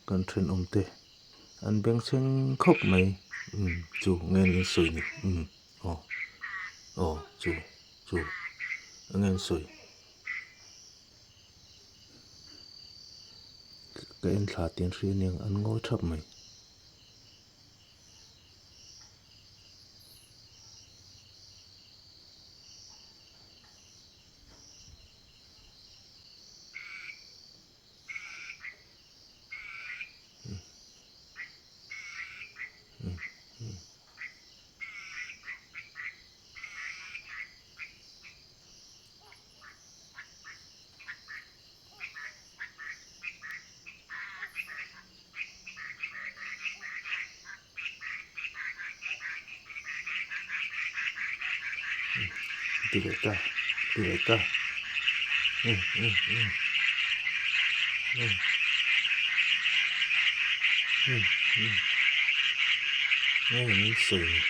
Kan thenawm te an bengchheng khawp mai umm chu nge an sawi ni umm aw aw chu chu enge an sawi ka en thla tih an hria aniang an ngawi thap mai. Ti leh ta ti leh ta um um um um um um eng an sawi ni.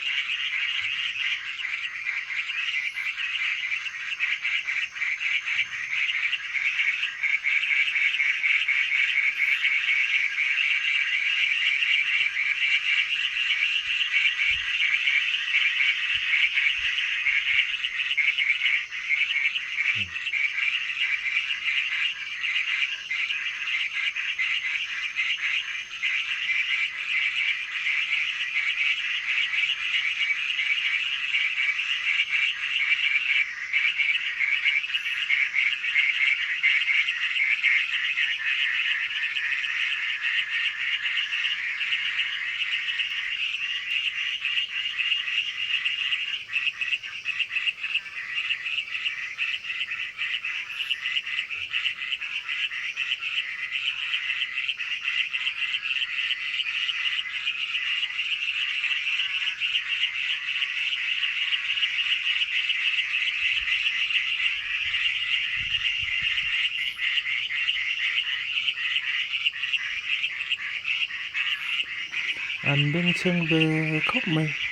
An bengchheng ve khawp mai.